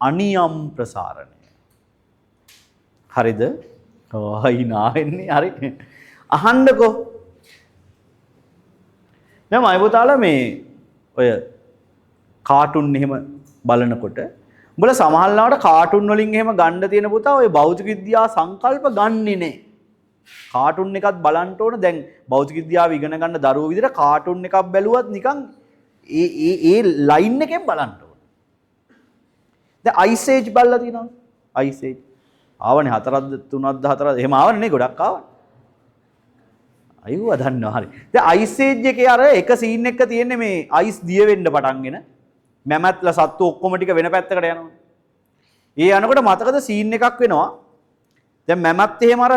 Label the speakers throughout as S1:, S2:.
S1: අනියම් ප්‍රසාරණය. හරිද? ඔව් hina වෙන්නේ. හරි. අහන්නකෝ. දැන් මයි පුතාලා මේ ඔය කාටුන් එහෙම බලනකොට උඹලා සමහර ලාවට කාටුන් වලින් එහෙම ගන්න තියෙන පුතා ඔය භෞතික විද්‍යා සංකල්ප ගන්නෙ නෑ. කාටුන් එකත් බලන්න ඕන. දැන් භෞතික විද්‍යාව ඉගෙන ගන්න දරුවෝ විදිහට කාටුන් එකක් බැලුවත් නිකන් ඒ ඒ ඒ ලයින් එකෙන් බලන්න ඕන. දැන් අයිස් ඒජ් බලලා තියෙනවද? අයිස් ඒජ් ආවනේ, හතරක්ද තුනක්ද හතරක්ද එහෙම ආවනේ නේ, ගොඩක් ආවනේ. අයුවා දන්නවා. හරි. දැන් අයිස් ඒජ් එකේ අර එක සීන් එක තියෙන්නේ මේ අයිස් දිය වෙන්න පටන්ගෙන මැමත්ලා සත්තු ඔක්කොම ටික වෙන පැත්තකට යනවා. ඒ යනකොට මතකද සීන් එකක් වෙනවා. දැන් මැමත් එහෙම අර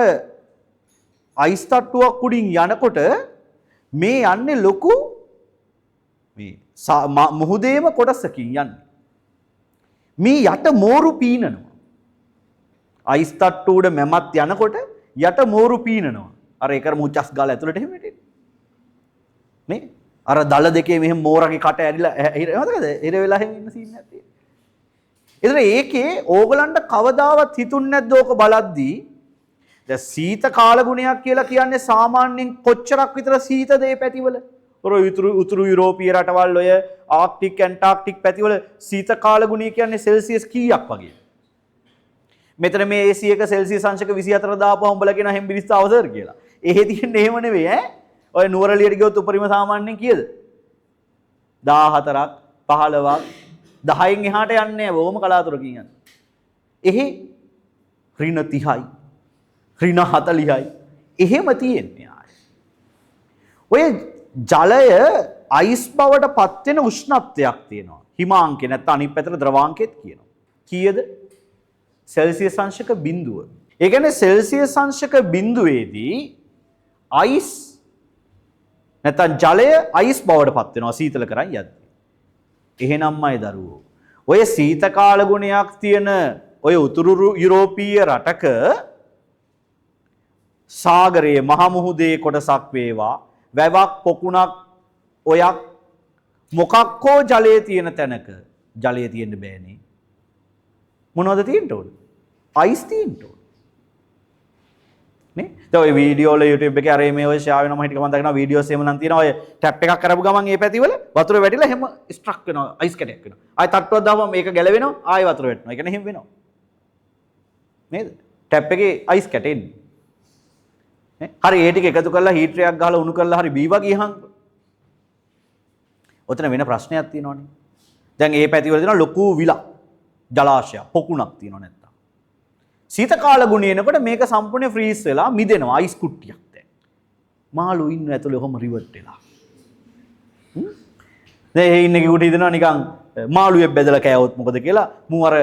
S1: අයිස් තට්ටුවක් උඩින් යනකොට මේ යන්නේ ලොකු මේ මුහුදේම කොටසකින් යන්නේ. මේ යට මෝරු පීනනවා. අයිස් තට්ටු උඩ මැමත් යනකොට යට මෝරු පීනනවා. අර ඒකර මුචස් ගාලා ඇතුළට එහෙම වැටෙන්නේ. නේ? අර දල දෙකේ මෙහෙම මෝරගේ කට ඇරිලා හිර මතකද? හිර වෙලා එහෙම ඉන්න සීන් එකක් තියෙනවා. ඒතර ඒකේ ඕගලන්ට කවදාවත් හිතුන්නේ නැද්ද ඕක බලද්දී, දැන් සීත කාලගුණයක් කියලා කියන්නේ සාමාන්‍යයෙන් කොච්චරක් විතර සීතද ඒ පැතිවල? ඔර උතුරු උතුරු යුරෝපීය රටවල්, ඔය ආර්ක්ටික් ඇන්ටාර්ක්ටික් පැතිවල සීත කාලගුණය කියන්නේ සෙල්සියස් කීයක් වගේද? මෙතන මේ AC එක සෙල්සියස් අංශක 24 දාපුවම උඹලා කියන හෙම්බිරිස්සා අවසර් කියලා. එහෙ තියෙන්නේ එහෙම නෙවෙයි ඈ. ඔය නුවරඑළියට ගියොත් උපරිම සාමාන්‍යයෙන් කීයද? 14ක්, 15ක්, 10න් එහාට යන්නේ නැහැ. බොහොම කලාතුරකින් යන්නේ. එහෙ ඍණ 30යි, ඍණ 40යි එහෙම තියෙන්නේ ආයේ. ඔය ජලය අයිස් බවට පත් වෙන උෂ්ණත්වයක් තියෙනවා. හිමාංකේ නැත්නම් අනිත් පැත්තට ද්‍රවාංකෙත් කියනවා. කීයද? සෙල්සියස් අංශක බිඳුව. ඒ කියන්නේ සෙල්සියස් අංශක බිඳුවේදී අයිස් නැත්නම් ජලය අයිස් බවට පත් වෙනවා සීතල කරන් යද්දී. එහෙනම් අය දරුවෝ, ඔය සීත කාල ගුණයක් තියෙන ඔය උතුරු යුරෝපීය රටක සාගරයේ මහ මුහුදේ කොටසක් වේවා, වැවක්, පොකුණක්, ඔයක් මොකක් හෝ ජලයේ තියෙන තැනක ජලය තියෙන්න බෑනේ. මොනවද තියෙන්න ඕන? අයිස් තියෙන්න ඕන. නේ? දැන් ඔය වීඩියෝ වල YouTube එකේ අර මේ ඔය ෂෙයා වෙනවා, මම හිතක මම දකිනවා වීඩියෝස් එහෙම නම් තියෙනවා. ඔය ටැප් එකක් කරපු ගමන් ඒ පැතිවල වතුර වැටිලා එහෙම ස්ට්‍රක් වෙනවා, අයිස් කැටයක් වෙනවා. ආයෙ තට්ටුවක් දාපුවම මේක ගැලවෙනවා, ආයෙ වතුර වැටෙනවා. ඒ කියන්නේ එහෙම වෙනවා. නේද? ටැප් එකේ අයිස් කැට එන්නේ. නේ? හරි, ඒ ටික එකතු කරලා හීටර් එකක් ගහලා උණු කරලා හරි බීවා ගියහන් ඔතන වෙන ප්‍රශ්නයක් තියෙනවනේ. දැන් ඒ පැතිවල තියෙනවා ලොකු විලක්, ජලාශයක්, පොකුණක් තියෙනවා නැත්තම්. සීත කාල ගුණය එනකොට මේක සම්පූර්ණ ෆ්‍රීස් වෙලා මිදෙනවා, අයිස් කුට්ටියක් දැන්. මාළු ඉන්න ඇතුලේ ඔහොම රිවර්ට් වෙලා. දැන් ඒ ඉන්න කෙනෙකුට හිතෙනවා නිකන් මාළුවෙක් බැදලා කෑවොත් මොකද කියලා. මූ අර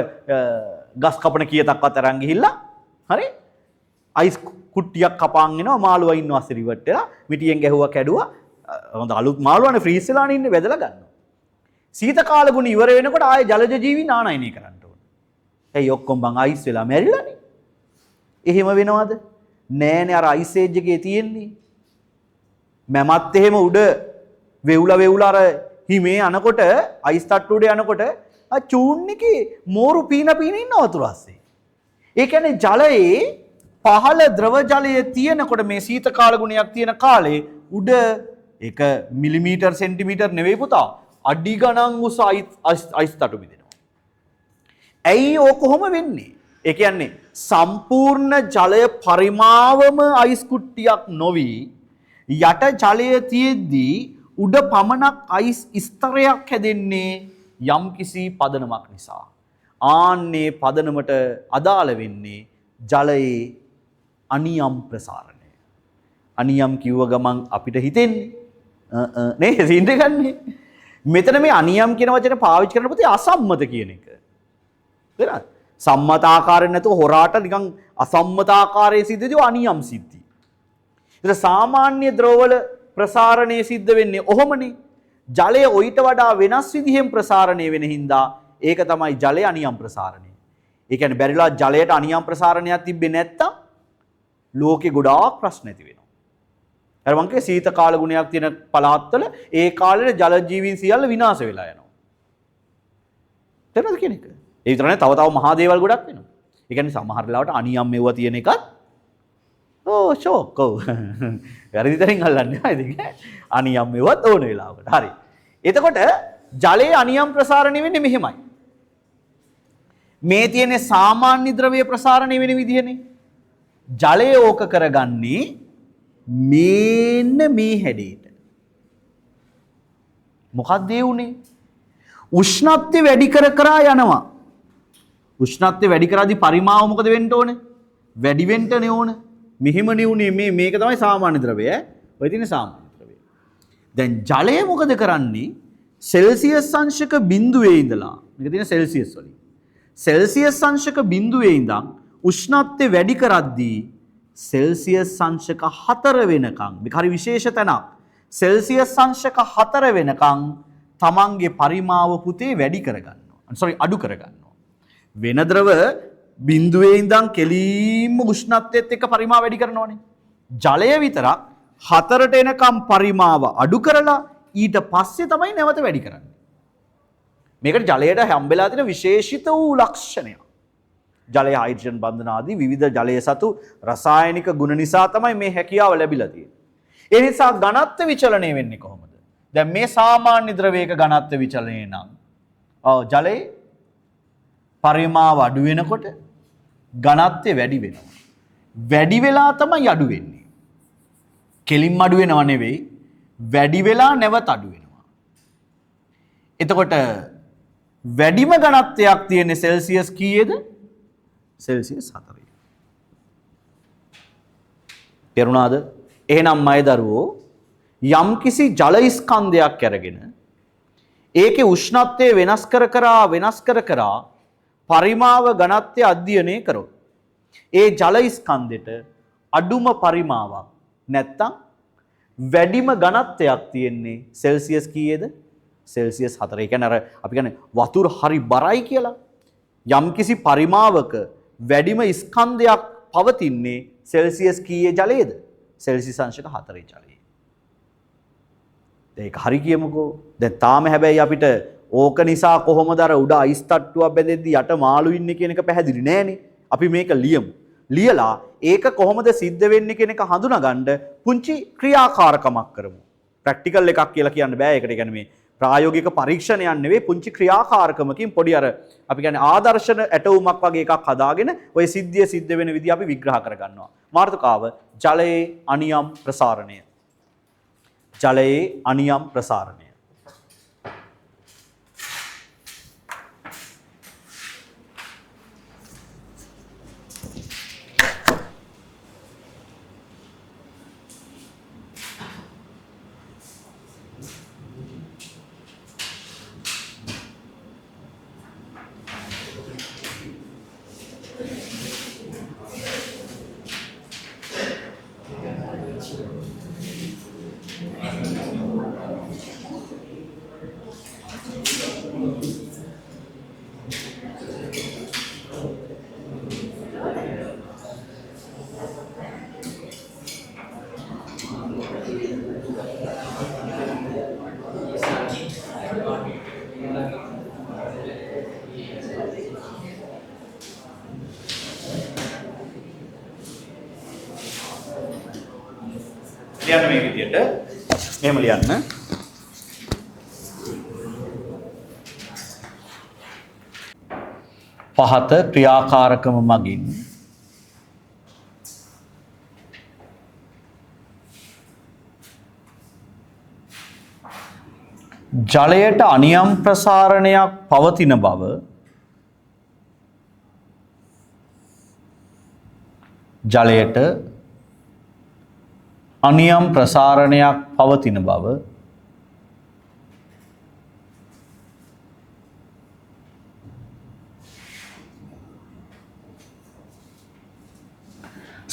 S1: ගස් කපන කියතක්වත් අරන් ගිහිල්ලා හරි අයිස් කුට්ටියක් කපාන් එනවා. මාළුවා ඉන්නවා අස්සේ රිවර්ට් වෙලා. මිටියෙන් ගැහුවා, කැඩුවා. හොඳ අලුත් මාළුවානේ, ෆ්‍රීස් වෙලානේ ඉන්නේ, බැදලා ගන්නවා. සීත කාල ගුණ ඉවර වෙනකොට ආයේ ජලජ ජීවි ආනයනය කරන්න ඕන. ඇයි, ඔක්කොම බං අයිස් වෙලා මැරිලානේ. එහෙම වෙනවද? නෑනේ, අර අයිස් ඒජ් එකේ තියෙන්නේ. මැමත් එහෙම උඩ වෙවුලා වෙවුලා අර හිමේ යනකොට, අයිස් තට්ටු උඩ යනකොට ආ චූන් එකේ මෝරු පීන පීන ඉන්න වතුර අස්සේ. ඒ කියන්නේ ජලයේ පහළ ද්‍රව ජලය තියෙනකොට, මේ සීත කාල ගුණයක් තියෙන කාලේ, උඩ ඒක මිලිමීටර් සෙන්ටිමීටර් නෙවෙයි පුතා, අඩි ගණන් උස අයිස් තටු බිඳෙනවා. ඇයි ඕක කොහොම වෙන්නේ? ඒ කියන්නේ සම්පූර්ණ ජලය පරිමාවම අයිස් කුට්ටියක් නොවි යට ජලය තියෙද්දී උඩ පමණක් අයිස් ස්තරයක් හැදෙන්නේ යම්කිසි පදනමක් නිසා. ආන්නේ පදනමට අදාළ වෙන්නේ ජලයේ අනියම් ප්‍රසාරණය. අනියම් කිව්ව ගමන් අපිට හිතෙන්නේ නේ සීන් එක ගන්නේ. මෙතන මේ අනියම් කියන වචනේ පාවිච්චි කරන පුතේ අසම්මත කියන එක. තේරෙනවද? සම්මත ආකාරයෙන් නැතුව හොරාට නිකන් අසම්මත ආකාරයේ සිද්ධ වෙද්දී අනියම් සිද්ධි. ඒතර සාමාන්‍ය ද්‍රවවල ප්‍රසාරණය සිද්ධ වෙන්නේ ඔහොමනේ. ජලය ඔయిత වඩා වෙනස් විදිහෙන් ප්‍රසාරණය වෙන හින්දා ඒක තමයි ජලය අනියම් ප්‍රසාරණය. ඒ කියන්නේ බැරිලා ජලයට අනියම් ප්‍රසාරණයක් තිබ්බේ නැත්තම් ලෝකේ ගොඩාක් ප්‍රශ්න ඇති වෙනවා. අර මං කිව්වේ සීත කාල ගුණයක් තියෙන පළාත්වල ඒ කාලේ ජල ජීවීන් සියල්ල විනාශ වෙලා යනවා. තේරෙනවද කියන එක? ඒ විතර නෙවෙයි, තව තව මහා දේවල් ගොඩක් වෙනවා. ඒ කියන්නේ සමහර වෙලාවට අනියම් මෙව්වා තියෙන එකත් ඕ ෂෝක්. ඔව්. වැරදි තැනින් අල්ලන්නේ නෑ ඉතින්. අනියම් මෙව්වත් ඕන වෙලාවකට. හරි. එතකොට ජලයේ අනියම් ප්‍රසාරණය වෙන්නේ මෙහෙමයි. මේ තියෙන්නේ සාමාන්‍ය ද්‍රව්‍ය ප්‍රසාරණය වෙන විදිහනේ. ජලය ඕක කරගන්නේ මේන්න මේ හැඩයට. මොකක්ද ඒ උනේ? උෂ්ණත්වය වැඩි කර කර යනවා. උෂ්ණත්වය වැඩි කරද්දී පරිමාව මොකද වෙන්න ඕනේ? වැඩි වෙන්නනේ ඕන. මෙහෙමනේ උනේ. මේක තමයි සාමාන්‍ය ද්‍රව්‍ය ඈ. ඔය තියෙන්නේ සාමාන්‍ය ද්‍රව්‍ය. දැන් ජලය මොකද කරන්නේ? සෙල්සියස් අංශක බිඳුවේ ඉඳලා, මේක තියෙන සෙල්සියස් වලින්. සෙල්සියස් අංශක බිඳුවේ ඉඳන් උෂ්ණත්වය වැඩි කරද්දී සෙල්සියස් අංශක 4 වෙනකන්, මේක හරි විශේෂ තැනක්. සෙල්සියස් අංශක 4 වෙනකන් තමන්ගේ පරිමාව පුතේ වැඩි කරගන්නවා. සෝරි, අඩු කරගන්නවා. වෙන ද්‍රව බිඳුවේ ඉඳන් කෙලින්ම උෂ්ණත්වයත් එක්ක පරිමාව වැඩි කරනවනේ. ජලය විතරක් 4ට එනකන් පරිමාව අඩු කරලා ඊට පස්සේ තමයි නැවත වැඩි කරන්නේ. මේකට ජලයට හම්බෙලා තියෙන විශේෂිත වූ ලක්ෂණයක්. ජලය හයිඩ්‍රජන් බන්ධන ආදී විවිධ ජලය සතු රසායනික ගුණ නිසා තමයි මේ හැකියාව ලැබිලා තියෙන්නේ. ඒ නිසා ඝනත්ව විචලනය වෙන්නේ කොහොමද? දැන් මේ සාමාන්‍ය ද්‍රවයක ඝනත්ව විචලනය නම්, ඔව්, ජලයේ පරිමාව අඩු වෙනකොට ඝනත්වය වැඩි වෙනවා. වැඩි වෙලා තමයි අඩු වෙන්නේ. කෙලින්ම අඩු වෙනව නෙවෙයි, වැඩි වෙලා නැවත අඩු වෙනවා. එතකොට වැඩිම ඝනත්වයක් තියෙන්නේ සෙල්සියස් කීයේද? සෙල්සියස් 4. තේරුණාද? එහෙනම් මයි දරුවෝ, යම්කිසි ජල ස්කන්ධයක් අරගෙන ඒකේ උෂ්ණත්වය වෙනස් කර කර වෙනස් කර කර පරිමාව ඝනත්වය අධ්‍යයනය කරොත් ඒ ජල ස්කන්ධෙට අඩුම පරිමාවක් නැත්තම් වැඩිම ඝනත්වයක් තියෙන්නේ සෙල්සියස් කීයේද? සෙල්සියස් 4. ඒ කියන්නේ අර අපි කියන්නේ වතුර හරි බරයි කියලා. යම්කිසි පරිමාවක වැඩිම ස්කන්ධයක් පවතින්නේ සෙල්සියස් කීයේ ජලයේද? සෙල්සියස් අංශක 4 ජලයේ. දැන් ඒක හරි කියමුකෝ. දැන් තාම හැබැයි අපිට ඕක නිසා කොහොමද අර උඩ අයිස් තට්ටුවක් බැඳෙද්දි යට මාළු ඉන්නේ කියන එක පැහැදිලි නෑනේ. අපි මේක ලියමු. ලියලා ඒක කොහොමද සිද්ධ වෙන්නේ කියන එක හඳුනාගන්න පුංචි ක්‍රියාකාරකමක් කරමු. ප්‍රැක්ටිකල් එකක් කියලා කියන්න බෑ ඒකට. ඒ කියන්නේ මේ ප්‍රායෝගික පරීක්ෂණයක් නෙවෙයි, පුංචි ක්‍රියාකාරකමකින් පොඩි අර අපි කියන්නේ ආදර්ශන ඇටවුමක් වගේ එකක් හදාගෙන ඔය සිද්ධිය සිද්ධ වෙන විදිහ අපි විග්‍රහ කරගන්නවා. මාතෘකාව ජලයේ අනියම් ප්‍රසාරණය. ජලයේ අනියම් ප්‍රසාරණය. ලියන්න මේ විදියට. මෙහෙම ලියන්න. පහත ක්‍රියාකාරකම මගින් ජලයට අනියම් ප්‍රසාරණයක් පවතින බව ජලයට අනියම් ප්‍රසාරණයක් පවතින බව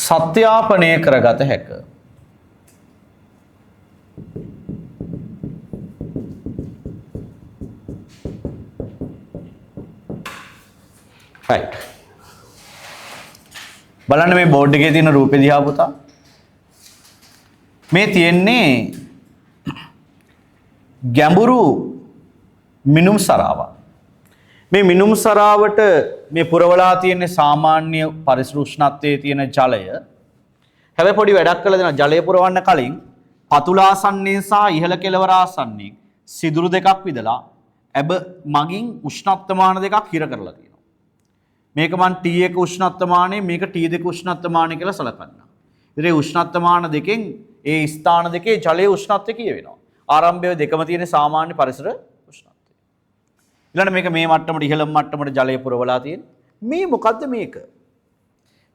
S1: සත්‍යාපනය කරගත හැක. Right. බලන්න මේ බෝඩ් එකේ තියෙන රූපෙ දිහා පුතා. මේ තියෙන්නේ ගැඹුරු මිනුම් සරාවක්. මේ මිනුම් සරාවට මේ පුරවලා තියෙන සාමාන්‍ය පරිසර උෂ්ණත්වයේ තියෙන ජලය. හැබැයි පොඩි වැඩක් කළා දෙනවා. ජලය පුරවන්න කලින් පතුල ආසන්නයෙන් සහ ඉහළ කෙළවර ආසන්නයෙන් සිදුරු දෙකක් විදලා ඇබ මගින් උෂ්ණත්වමාන දෙකක් හිර කරලා තියෙනවා. මේක මං T1 උෂ්ණත්වමානය, මේක T2 උෂ්ණත්වමානය කියලා සලකන්න. ඉතින් ඒ උෂ්ණත්වමාන දෙකෙන් ඒ ස්ථාන දෙකේ ජලයේ උෂ්ණත්වය කියවෙනවා. ආරම්භයේ දෙකම තියෙන සාමාන්‍ය පරිසර උෂ්ණත්වය. ඊළඟට මේක මේ මට්ටමට, ඉහළම මට්ටමට ජලය පුරවලා තියෙන. මේ මොකද්ද මේක?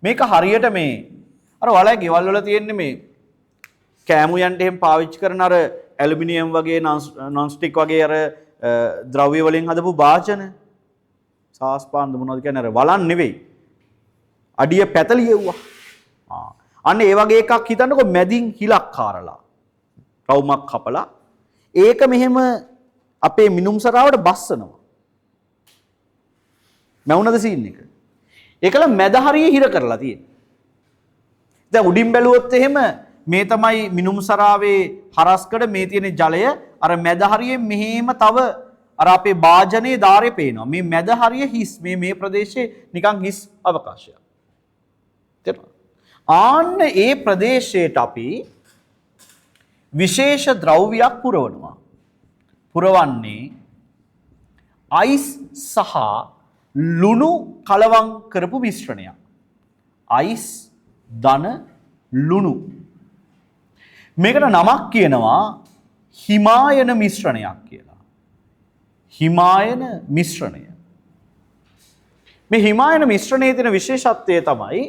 S1: මේක හරියට මේ අර ඔයාලා ගෙවල් වල තියෙන්නේ මේ කෑම උයන්ට එහෙම පාවිච්චි කරන අර ඇලුමිනියම් වගේ නොන් ස්ටික් වගේ අර ද්‍රව්‍ය වලින් හදපු භාජන, සාස්පාන්ද මොනවද කියන්නේ, අර වලන් නෙවෙයි, අඩිය පැතලි එව්වා. ආ, අන්න ඒ වගේ එකක් හිතන්නකෝ. මැදින් හිලක් කාරලා, රවුමක් කපලා ඒක මෙහෙම අපේ මිනුම් සරාවට බස්සනවා. මැවුනද සීන් එක? ඒකල මැද හරිය හිර කරලා තියෙන්නේ. දැන් උඩින් බැලුවොත් එහෙම මේ තමයි මිනුම් සරාවේ හරස්කඩ. මේ තියෙන ජලය අර මැද හරියෙන් මෙහෙම තව අර අපේ භාජනයේ ධාරේ පේනවා. මේ මැද හරිය හිස්, මේ මේ ප්‍රදේශයේ නිකන් හිස් අවකාශයක්. තේරුණාද? ආන්න ඒ ප්‍රදේශයට අපි විශේෂ ද්‍රව්‍යයක් පුරවනවා. පුරවන්නේ අයිස් සහ ලුණු කලවම් කරපු මිශ්‍රණයක්. අයිස් ධන ලුණු. මේකට නමක් කියනවා හිමායන මිශ්‍රණයක් කියලා. හිමායන මිශ්‍රණය. මේ හිමායන මිශ්‍රණයේ තියෙන විශේෂත්වය තමයි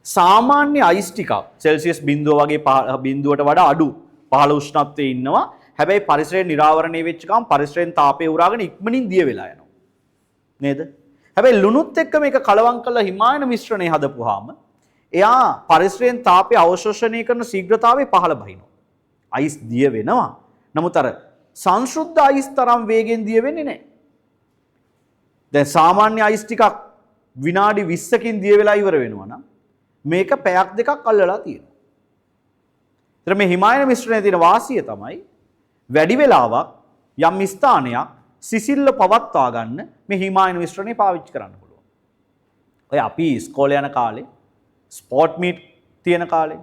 S1: සාමාන්‍ය අයිස් ටිකක් සෙල්සියස් බිඳුව වගේ, බිඳුවට වඩා අඩු පහළ උෂ්ණත්වයේ ඉන්නවා. හැබැයි පරිසරයෙන් නිරාවරණය වෙච්ච ගමන් පරිසරයෙන් තාපය උරාගෙන ඉක්මනින් දිය වෙලා යනවා. නේද? හැබැයි ලුණුත් එක්ක මේක කලවම් කරලා හිමායන මිශ්‍රණය හදපුවාම එයා පරිසරයෙන් තාපය අවශෝෂණය කරන ශීඝ්‍රතාවය පහළ බහිනවා. අයිස් දිය වෙනවා. නමුත් අර සංශුද්ධ අයිස් තරම් වේගෙන් දිය වෙන්නේ නැහැ. දැන් සාමාන්‍ය අයිස් ටිකක් විනාඩි 20කින් දිය වෙලා ඉවර වෙනවා නම් මේක පැයක් දෙකක් අල්ලලා තියෙනවා. ඒතර මේ හිමායන මිශ්‍රණයේ තියෙන වාසිය තමයි වැඩි වෙලාවක් යම් ස්ථානයක් සිසිල්ව පවත්වා ගන්න මේ හිමායන මිශ්‍රණය පාවිච්චි කරන්න පුළුවන්. ඔය අපි ඉස්කෝලේ යන කාලේ ස්පෝට් මීට් තියෙන කාලේ,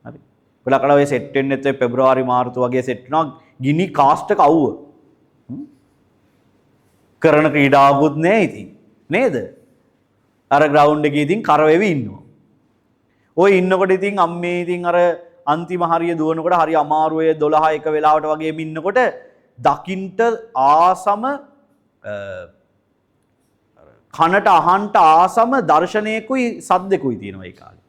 S1: හරි. ගොඩක් අර ඔය සෙට් වෙන්නෙත් ඔය පෙබරවාරි මාර්තු වගේ සෙට් වෙනවා. ගිනි කාස්ට් එක අවුව. කරන ක්‍රීඩාවකුත් නෑ ඉතින්. නේද? අර ග්‍රවුන්ඩ් එකේ ඉතින් කරවෙවි ඉන්නවා. ඔය ඉන්නකොට ඉතින් අම්මේ, ඉතින් අර අන්තිම හරිය දුවනකොට හරි අමාරු. ඔය 12 එක වෙලාවට වගේම ඉන්නකොට දකින්ට ආසම, කනට අහන්ට ආසම දර්ශනයකුයි සද්දෙකුයි තියෙනවා ඒ කාලේ.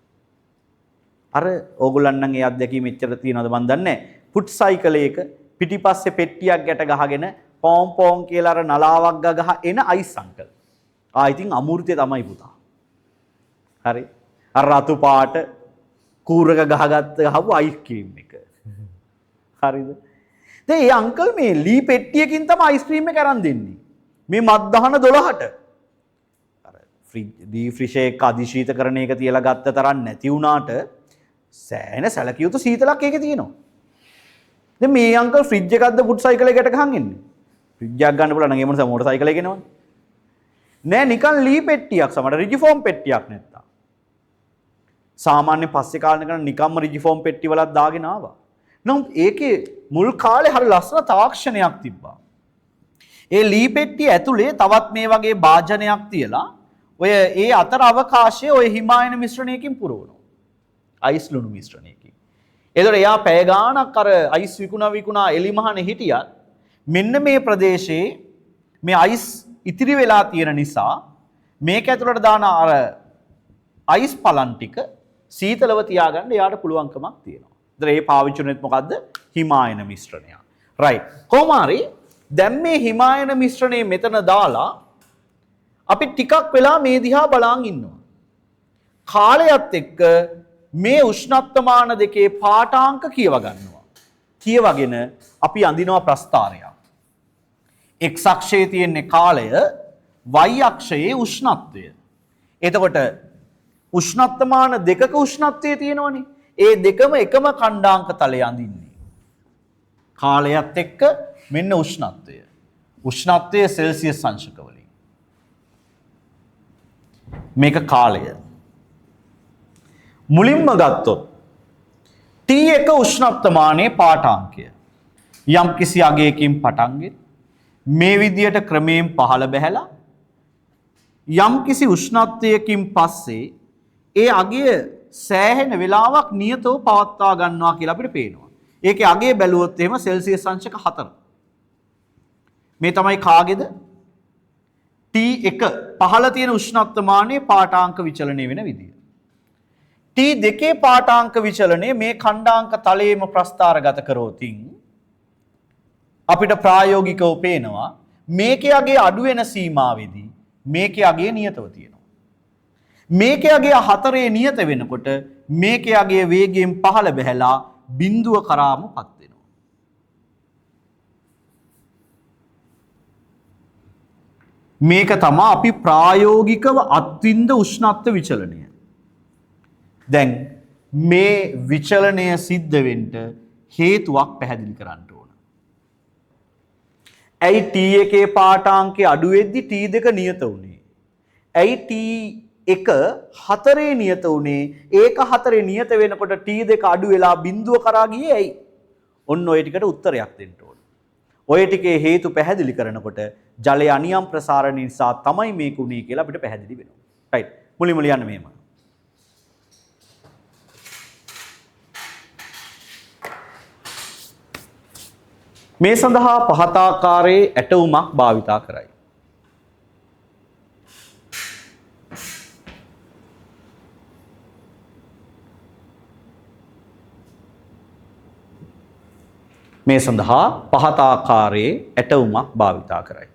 S1: අර ඕගොල්ලන් නම් ඒ අත්දැකීම එච්චර තියෙනවද මන් දන්නේ නැහැ. ෆුට් සයිකලයක පිටිපස්සේ පෙට්ටියක් ගැට ගහගෙන පෝම් පෝම් කියලා අර නලාවක් ගගහ එන අයිස් අංකල්. ආ, ඉතින් අමෘතය තමයි පුතා. හරි. අර රතු පාට කූරක ගහගත්ත ගහපු අයිස් ක්‍රීම් එක. හරිද? දැන් ඒ අංකල් මේ ලී පෙට්ටියකින් තමයි අයිස් ක්‍රීම් එක අරන් දෙන්නේ. මේ මත්දහන 12ට. අර ෆ්‍රිජ් ඩී ෆ්‍රිජ් එක අධිශීතකරණ එක තියලා ගත්ත තරම් නැති වුණාට සෑහෙන සැලකිය යුතු සීතලක් ඒකේ තියෙනවා. දැන් මේ අංකල් ෆ්‍රිජ් එකක්ද ෆුට් සයිකල් එකකට ගහන් එන්නේ? ෆ්‍රිජ් එකක් ගන්න පුළුවන් නම් ඒ මොනස මෝටර් සයිකල් එක එනවනේ. නෑ, නිකන් ලී පෙට්ටියක්, සමහර රිජිෆෝම් පෙට්ටියක් නැත්තම්. සාමාන්‍ය පස්සේ කාලේ කරන නිකම්ම රිජිෆෝම් පෙට්ටි වලත් දාගෙන ආවා. නමුත් ඒකේ මුල් කාලේ හරි ලස්සන තාක්ෂණයක් තිබ්බා. ඒ ලී පෙට්ටිය ඇතුලේ තවත් මේ වගේ භාජනයක් තියලා ඔය ඒ අතර අවකාශය ඔය හිමායන මිශ්‍රණයකින් පුරවනවා. අයිස් ලුණු මිශ්‍රණයකින්. එතකොට එයා පැය ගාණක් අර අයිස් විකුණා විකුණා එලිමහනේ හිටියත් මෙන්න මේ ප්‍රදේශයේ මේ අයිස් ඉතිරි වෙලා තියෙන නිසා මේක ඇතුළට දාන අර අයිස් පලන් ටික සීතලව තියාගන්න එයාට පුළුවන්කමක් තියෙනවා. ඒතර ඒ පාවිච්චි වුණෙත් මොකද්ද? හිමායන මිශ්‍රණය. රයිට්. කොහොම හරි දැන් මේ හිමායන මිශ්‍රණය මෙතන දාලා අපි ටිකක් වෙලා මේ දිහා බලාන් ඉන්නවා. කාලයත් එක්ක මේ උෂ්ණත්වමාන දෙකේ පාඨාංක කියව ගන්නවා. කියවගෙන අපි අඳිනවා ප්‍රස්ථාරයක්. X අක්ෂයේ තියෙන්නේ කාලය, Y අක්ෂයේ උෂ්ණත්වය. එතකොට උෂ්ණත්වමාන දෙකක උෂ්ණත්වය තියෙනවනේ. ඒ දෙකම එකම ඛණ්ඩාංක තලයේ අඳින්නේ. කාලයත් එක්ක මෙන්න උෂ්ණත්වය. උෂ්ණත්වය සෙල්සියස් අංශක වලින්. මේක කාලය. මුලින්ම ගත්තොත් T1 උෂ්ණත්වමානයේ පාඨාංකය යම් කිසි අගයකින් පටන්ගෙන මේ විදියට ක්‍රමයෙන් පහළ බැහැලා යම් කිසි උෂ්ණත්වයකින් පස්සේ ඒ අගය සෑහෙන වෙලාවක් නියතව පවත්වා ගන්නවා කියලා අපිට පේනවා. ඒකේ අගය බැලුවොත් එහෙම සෙල්සියස් අංශක 4. මේ තමයි කාගේද? T1 පහළ තියෙන උෂ්ණත්වමානයේ පාඨාංක විචලනය වෙන විදිය. T2 පාඨාංක විචලනය මේ ඛණ්ඩාංක තලයේම ප්‍රස්ථාරගත කරොතින් අපිට ප්‍රායෝගිකව පේනවා මේකේ අගය අඩු වෙන සීමාවේදී මේකේ අගය නියතව තියෙනවා. මේකේ අගය 4 නියත වෙනකොට මේකේ අගය වේගයෙන් පහළ බැහැලා බිඳුව කරාම පත් වෙනවා. මේක තමයි අපි ප්‍රායෝගිකව අත්විඳ උෂ්ණත්ව විචලනය. දැන් මේ විචලනය සිද්ධ වෙන්න හේතුවක් පැහැදිලි කරන්න ඕන. ඇයි T1 පාඨාංකේ අඩු වෙද්දි T2 නියත වුනේ? ඇයි T1 4 නියත වුනේ? ඒක 4 නියත වෙනකොට T2 අඩු වෙලා බිඳුව කරා ගියේ ඇයි? ඔන්න ඔය ටිකට උත්තරයක් දෙන්න ඕන. ඔය ටිකේ හේතු පැහැදිලි කරනකොට ජලය අනියම් ප්‍රසාරණ නිසා තමයි මේක උනේ කියලා අපිට පැහැදිලි වෙනවා. රයිට්. මුලින්ම ලියන්න මෙහෙම. මේ සඳහා පහත ආකාරයේ ඇටවුමක් භාවිතා කරයි. මේ සඳහා පහත ආකාරයේ ඇටවුමක් භාවිතා කරයි.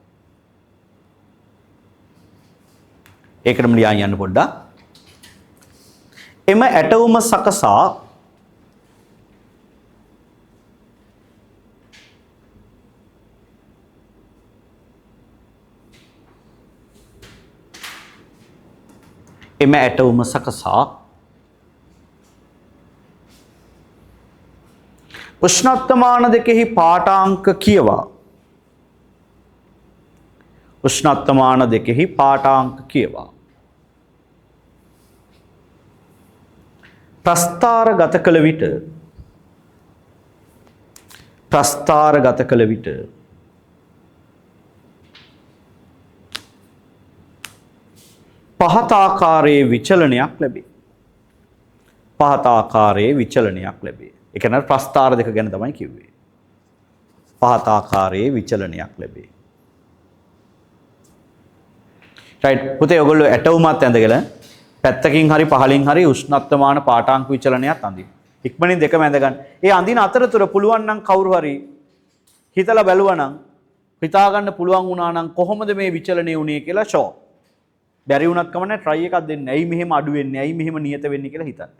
S1: ඒකටම ලියන් යන්න පොඩ්ඩක්. එම ඇටවුම සකසා එම ඇටවුම සකසා උෂ්ණත්වමාන දෙකෙහි පාඨාංක කියවා උෂ්ණත්වමාන දෙකෙහි පාඨාංක කියවා ප්‍රස්ථාරගත කළ විට ප්‍රස්ථාරගත කළ විට පහත ආකාරයේ විචලනයක් ලැබේ. පහත ආකාරයේ විචලනයක් ලැබේ. ඒ කියන්නේ ප්‍රස්ථාර දෙක ගැන තමයි කිව්වේ. පහත ආකාරයේ විචලනයක් ලැබේ. රයිට් පුතේ ඔයගොල්ලෝ ඇටවුමත් ඇඳගෙන පැත්තකින් හරි පහලින් හරි උෂ්ණත්වමාන පාඨාංක විචලනයක් අඳින්න. ඉක්මනින් දෙකම ඇඳ ගන්න. ඒ අඳින අතරතුර පුළුවන් නම් කවුරු හරි හිතලා බැලුවා නම් හිතා ගන්න පුළුවන් වුණා නම් කොහොමද මේ විචලනය වුනේ කියලා ෂෝ. බැරි වුණත් කම නැහැ ට්‍රයි එකක් දෙන්න. ඇයි මෙහෙම අඩු වෙන්නේ? ඇයි මෙහෙම නියත වෙන්නේ කියලා හිතන්න.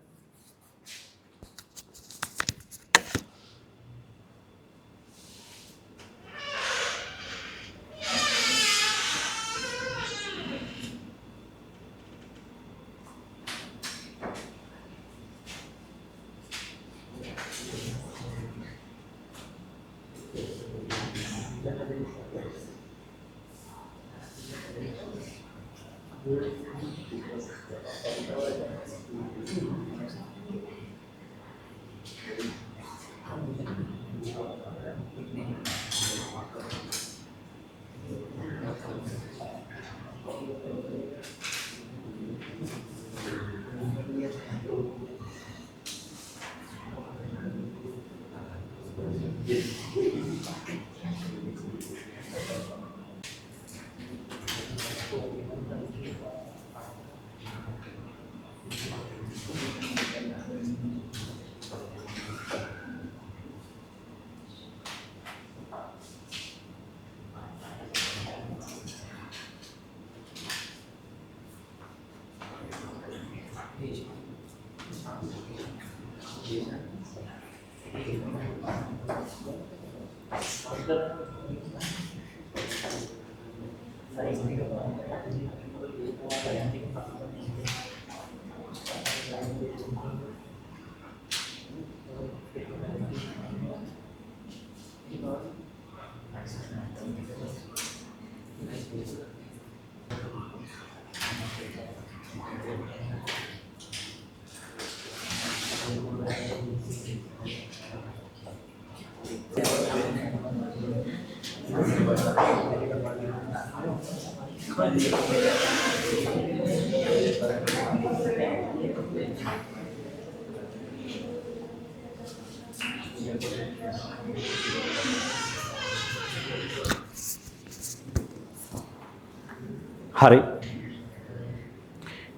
S1: හරි.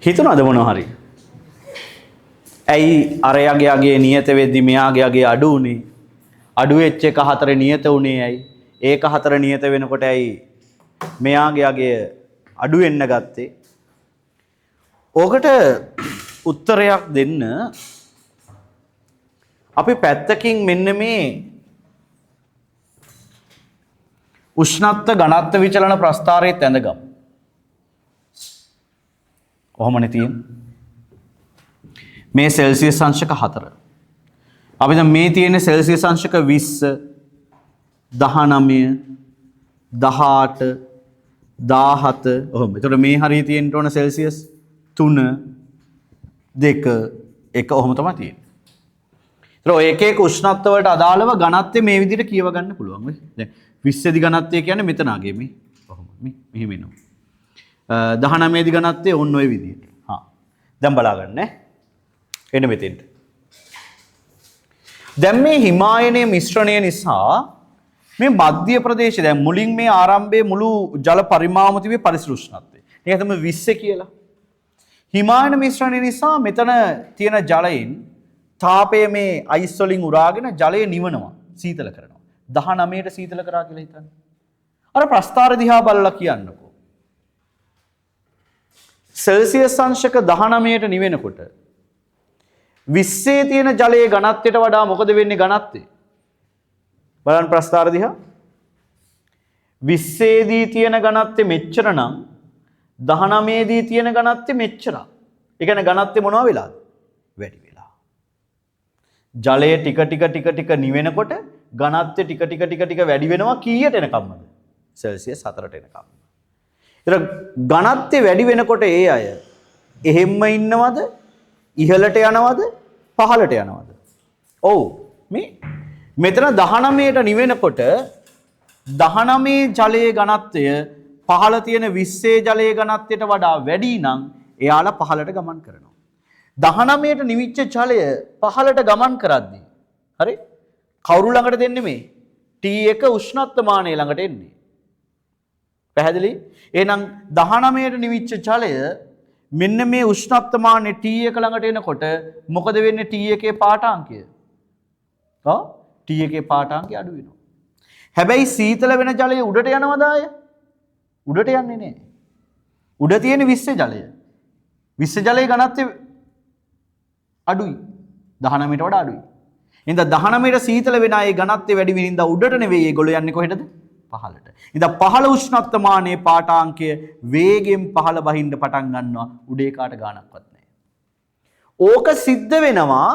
S1: හිතුණාද මොනවා හරි? ඇයි අරයාගේ අගේ නියත වෙද්දි මෙයාගේ අගේ අඩු වුනේ? අඩු වෙච්ච එක හතර නියත වුනේ ඇයි? ඒක හතර නියත වෙනකොට ඇයි මෙයාගේ අගේ අඩු වෙන්න ගත්තේ? ඕකට උත්තරයක් දෙන්න අපි පැත්තකින් මෙන්න මේ උෂ්ණත්ව ඝනත්ව විචලන ප්‍රස්ථාරයේත් ඇඳගමු. ඔහොමනේ තියෙන්නේ. මේ සෙල්සියස් අංශක 4. අපි දැන් මේ තියෙන සෙල්සියස් අංශක 20, 19, 18, 17 ඔහොම. එතකොට මේ හරිය තියෙන්න ඕන සෙල්සියස් 3, 2, 1 ඔහොම තමයි තියෙන්නේ. ඒතර ඔය එක එක උෂ්ණත්ව වලට අදාළව ඝනත්වය මේ විදිහට කියව ගන්න පුළුවන් වෙයි. දැන් 20 දි ඝනත්වය කියන්නේ මෙතන ආගේ මේ. ඔහොම මේ මෙහෙම එනවා. 19 දි ඝනත්වය ඔන්න ඔය විදිහට. හා. දැන් බලා ගන්න ඈ. එන්න මෙතෙන්ට. දැන් මේ හිමායනයේ මිශ්‍රණය නිසා මේ මධ්‍ය ප්‍රදේශය දැන් මුලින් මේ ආරම්භයේ මුළු ජල පරිමාවම තිබේ පරිසර උෂ්ණත්වය. ඒක තමයි 20 කියලා. හිමායන මිශ්‍රණය නිසා මෙතන තියෙන ජලයෙන් තාපය මේ අයිස් වලින් උරාගෙන ජලය නිවනවා, සීතල කරනවා. 19ට සීතල කරා කියලා හිතන්න. අර ප්‍රස්ථාර දිහා බලලා කියන්නකෝ. සෙල්සියස් අංශක 19ට නිවෙනකොට 20 තියෙන ජලයේ ඝනත්වයට වඩා මොකද වෙන්නේ ඝනත්වය? බලන්න ප්‍රස්ථාර දිහා. 20 දී තියෙන ඝනත්වය මෙච්චර නම් 19 දී තියෙන ඝනත්වය මෙච්චරක්. ඒ කියන්නේ ඝනත්වය මොනවා වෙලාද? වැඩි වෙලා. ජලය ටික ටික ටික ටික නිවෙනකොට ඝනත්වය ටික ටික ටික ටික වැඩි වෙනවා කීයට එනකම්මද? සෙල්සියස් 4ට එනකම්. ඒතර ඝනත්වය වැඩි වෙනකොට ඒ අය එහෙම්ම ඉන්නවද? ඉහළට යනවද? පහළට යනවද? ඔව්. මේ මෙතන 19ට නිවෙනකොට 19 ජලයේ ඝනත්වය පහළ තියෙන 20 ජලයේ ඝනත්වයට වඩා වැඩි නම් එයාලා පහළට ගමන් කරනවා. 19ට නිවිච්ච ජලය පහළට ගමන් කරද්දී හරි කවුරු ළඟට දෙන්නේ මේ T1 උෂ්ණත්ව මානය ළඟට එන්නේ. පැහැදිලි? එහෙනම් 19ට නිවිච්ච ජලය මෙන්න මේ උෂ්ණත්ව මානය T1 ළඟට එනකොට මොකද වෙන්නේ T1 පාඨාංකය? ඔව් T1 පාඨාංකය අඩු වෙනවා. හැබැයි සීතල වෙන ජලය උඩට යනවද ආය? උඩට යන්නේ නෑ. උඩ තියෙන 20 ජලය. 20 ජලයේ ඝනත්වය අඩුයි. 19ට වඩා අඩුයි. එහෙනම් 19ට සීතල වෙන අය ඝනත්වය වැඩි වෙන හින්දා උඩට නෙවෙයි ඒගොල්ලෝ යන්නේ කොහෙටද? පහළට. ඉතින් පහළ උෂ්ණත්ව මානයේ පාඨාංකය වේගෙන් පහළ බහින්න පටන් ගන්නවා. උඩ එකාට ගාණක්වත් නෑ. ඕක සිද්ධ වෙනවා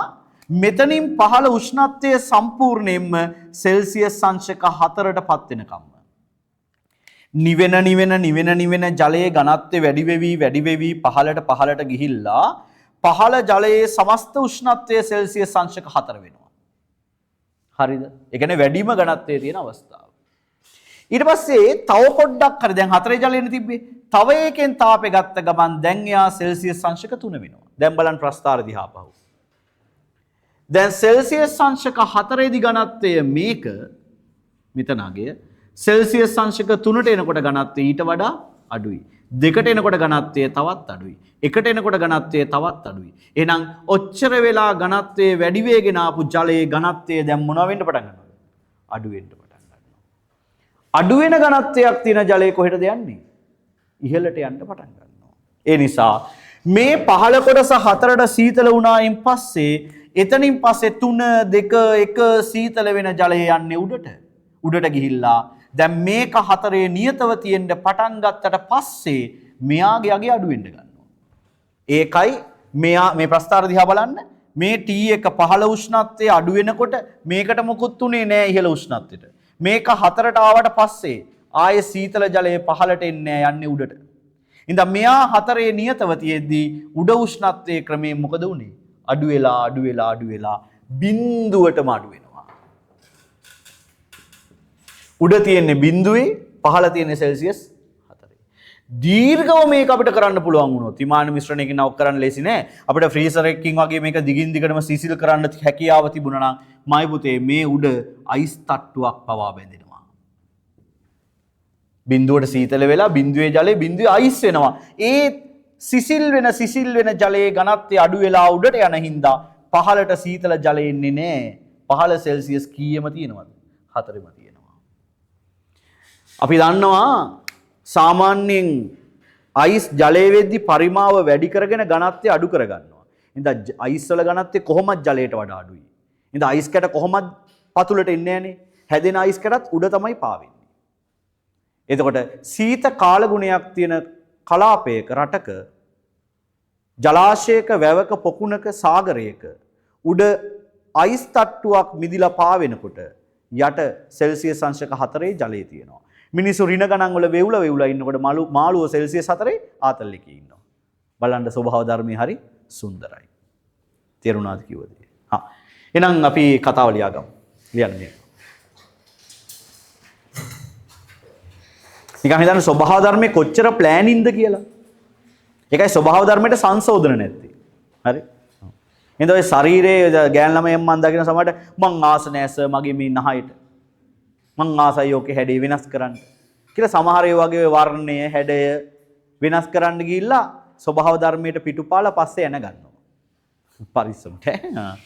S1: මෙතනින් පහළ උෂ්ණත්වය සම්පූර්ණයෙන්ම සෙල්සියස් අංශක 4ට පත් වෙනකම්ම. නිවෙන නිවෙන නිවෙන නිවෙන ජලයේ ඝනත්වය වැඩි වෙවි වැඩි වෙවි පහළට පහළට ගිහිල්ලා පහළ ජලයේ සමස්ත උෂ්ණත්වය සෙල්සියස් අංශක 4 වෙනවා. හරිද? ඒ කියන්නේ වැඩිම ඝනත්වයේ තියෙන අවස්ථාව. ඊට පස්සේ තව පොඩ්ඩක් හරි දැන් 4 ජලයනේ තිබ්බේ. තව එකෙන් තාපේ ගත්ත ගමන් දැන් එයා සෙල්සියස් අංශක 3 වෙනවා. දැන් බලන්න ප්‍රස්ථාර දිහා පහු. දැන් සෙල්සියස් අංශක 4 දී ඝනත්වය මේක මෙතන අගය සෙල්සියස් අංශක 3ට එනකොට ඝනත්වය ඊට වඩා අඩුයි. 2ට එනකොට ඝනත්වය තවත් අඩුයි. 1ට එනකොට ඝනත්වය තවත් අඩුයි. එහෙනම් ඔච්චර වෙලා ඝනත්වය වැඩි වෙගෙන ආපු ජලයේ ඝනත්වය දැන් මොනවා වෙන්න පටන් ගන්නවද? අඩු වෙන්න පටන් ගන්නවා. අඩු වෙන ඝනත්වයක් තියෙන ජලය කොහෙටද යන්නේ? ඉහළට යන්න පටන් ගන්නවා. ඒ නිසා මේ පහළ කොටස 4ට සීතල වුණායින් පස්සේ එතනින් පස්සේ 3 2 1 සීතල වෙන ජලය යන්නේ උඩට. උඩට ගිහිල්ලා දැන් මේක 4 නියතව තියෙන්න පටන් ගත්තට පස්සේ මෙයාගේ අගේ අඩු වෙන්න ගන්නවා. ඒකයි මෙයා මේ ප්‍රස්ථාර දිහා බලන්න මේ T1 පහළ උෂ්ණත්වය අඩු වෙනකොට මේකට මොකුත් උනේ නෑ ඉහළ උෂ්ණත්වයට. මේක 4ට ආවට පස්සේ ආයේ සීතල ජලය පහළට එන්නේ නෑ යන්නේ උඩට. ඉතින් මෙයා 4 නියතව තියෙද්දී උඩ උෂ්ණත්වයේ ක්‍රමයෙන් මොකද වුනේ? අඩු වෙලා අඩු වෙලා අඩු වෙලා බිඳුවටම අඩු වෙනවා. උඩ තියෙන්නේ බිඳුවේ, පහළ තියෙන්නේ සෙල්සියස් 4. දීර්ඝව මේක අපිට කරන්න පුළුවන් වුණොත් විමාන මිශ්‍රණයකින් නවක කරන්න ලේසි නෑ. අපිට ෆ්‍රීසර් එකකින් වගේ මේක දිගින් දිගටම සිසිල් කරන්න හැකියාව තිබුණා නම් මයි පුතේ මේ උඩ අයිස් තට්ටුවක් පවා බැඳෙනවා. බිඳුවට සීතල වෙලා බිඳුවේ ජලය බිඳුවේ අයිස් වෙනවා. ඒ සිසිල් වෙන සිසිල් වෙන ජලයේ ඝනත්වය අඩු වෙලා උඩට යන හින්දා පහළට සීතල ජලය එන්නේ නෑ. පහළ සෙල්සියස් කීයම තියෙනවද? 4ම තියෙනවා. අපි දන්නවා සාමාන්‍යයෙන් අයිස් ජලය වෙද්දි පරිමාව වැඩි කරගෙන ඝනත්වය අඩු කරගන්නවා. ඉතින් අයිස් වල ඝනත්වය කොහොමත් ජලයට වඩා අඩුයි. ඉතින් අයිස් කැට කොහොමත් පතුලට එන්නේ නෑනේ. හැදෙන අයිස් කැටත් උඩ තමයි පාවෙන්නේ. එතකොට සීත කාලගුණයක් තියෙන කලාපයක, රටක, ජලාශයක, වැවක, පොකුණක, සාගරයක උඩ අයිස් තට්ටුවක් මිදිලා පාවෙනකොට යට සෙල්සියස් අංශක 4 ජලය තියෙනවා. මිනිස්සු ඍණ ගණන් වල වෙවුල වෙවුලා ඉන්නකොට මාළුවෝ සෙල්සියස් 4 ආතල් එකේ ඉන්නවා. බලන්න ස්වභාව ධර්මයේ හරි සුන්දරයි. තේරුණාද කිව්වද? හා. එහෙනම් අපි කතාව ලියාගමු. ලියන්න මේ. නිකන් හිතන්න ස්වභාව ධර්මයේ කොච්චර ප්ලෑනින්ද කියලා. ඒකයි ස්වභාව ධර්මයට සංශෝධන නැත්තේ. හරි? එහෙනම් ඔය ශරීරයේ ගෑන් ළමයින් මං දකින සමහරට මං ආස නෑ සර් මගේ මේ නහයට. මං ආසයි ඕකේ හැඩය වෙනස් කරන්න කියලා සමහර ඒ වගේ වර්ණය හැඩය වෙනස් කරන්න ගිහිල්ලා ස්වභාව ධර්මයට පිටුපාලා පස්සේ එන ගන්නවා. පරිස්සමට ඈ.